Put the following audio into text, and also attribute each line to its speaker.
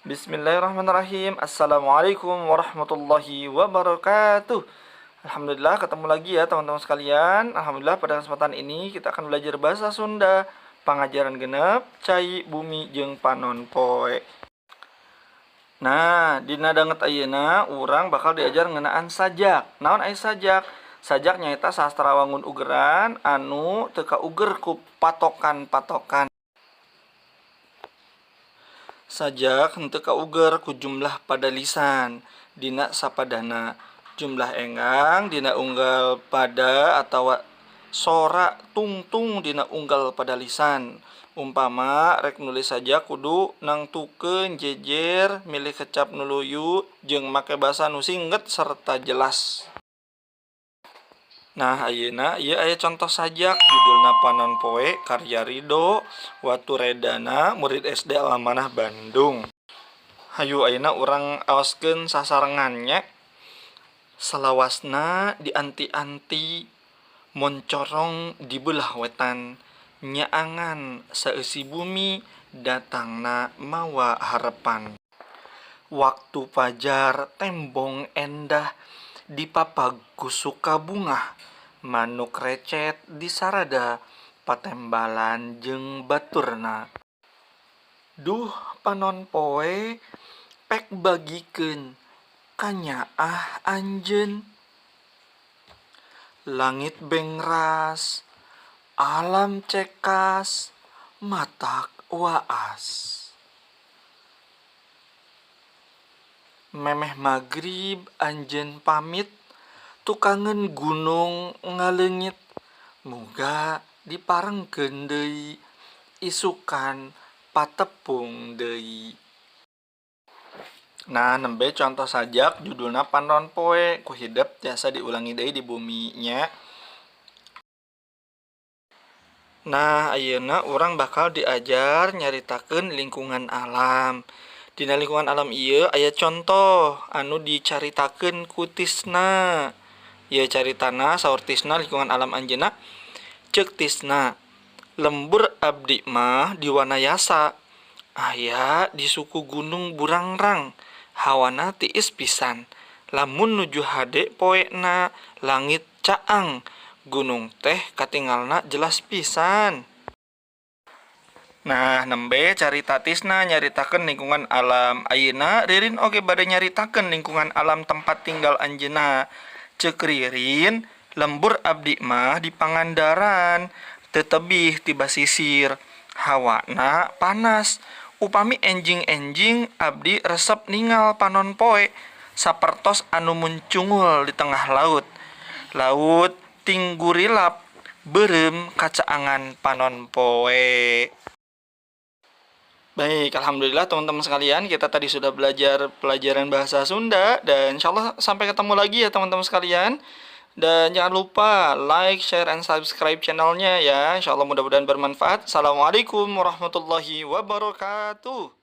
Speaker 1: Bismillahirrahmanirrahim. Assalamualaikum warahmatullahi wabarakatuh. Alhamdulillah, ketemu lagi ya, teman-teman sekalian. Alhamdulillah, pada kesempatan ini kita akan belajar bahasa Sunda, pangajaran 6, cai, bumi, jeung panon poe. Nah, dina danget ayeuna urang bakal diajar ngeunaan sajak. Naon ari sajak? Sajak nyaeta sastra wangun ugeran anu teu kauger ku patokan-patokan. Sajak henteu kauger ku jumlah padalisan dina sapadana, jumlah enggang dina unggal pada atawa sora tungtung dina unggal padalisan. Umpama rek nulis sajak kudu nangtukeun jejer, milih kecap nu luyu, jeung make basa nu singget serta jelas. Nah, ayeuna ieu aya contoh sajak, judulna Panon Poe, karya Ridho Waturedana, murid SD Al-Amanah Bandung. Hayu, ayeuna urang aoskeun sasarengan nya. Salawasna dianti-anti, moncorong di beulah wetan, nyaangan saeusi bumi, datangna mawa harepan. Waktu fajar tembong endah, dipapag ku suka bungah, manuk recet di sarada patembalan jeung baturna. Duh panon poe, pek bagikeun kanyaah anjeun. Langit bengras, alam cekas, matak waas. Memeh magrib anjeun pamit, tukangeun gunung ngaleungit, muga diparengkeun deui, isukan patepung deui. Nah, nembe contoh sajak judulna Panon Poe ku hidep, tiasa diulangi deui di bumi nya. Nah, ayeuna urang bakal diajar nyaritakeun lingkungan alam. Dina lingkungan alam ieu aya contoh anu dicaritakeun ku Tisna. Ieu caritana, saur Tisna, lingkungan alam anjeunna. Ceuk Tisna, "Lembur abdi mah di Wanayasa, aya di suku Gunung Burangrang. Hawana tiis pisan, lamun nuju hade poena, langit caang, gunung teh katingalna jelas pisan." Nah, nembe carita Tisna nyaritakeun lingkungan alam. Ayeuna Ririn oge bade nyaritakeun lingkungan alam tempat tinggal anjeunna. Ceuk Ririn, "Lembur abdi mah di Pangandaran, teu tebih ti basisir. Hawana panas. Upami enjing-enjing abdi resep ningal panon poe sapertos anu muncungul di tengah laut. Laut tinggurilap beureum kacaangan panon poe." Baik, alhamdulillah, teman-teman sekalian, kita tadi sudah belajar pelajaran bahasa Sunda dan insya Allah sampai ketemu lagi ya, teman-teman sekalian. Dan jangan lupa like, share, and subscribe channelnya ya. Insya Allah mudah-mudahan bermanfaat. Assalamualaikum warahmatullahi wabarakatuh.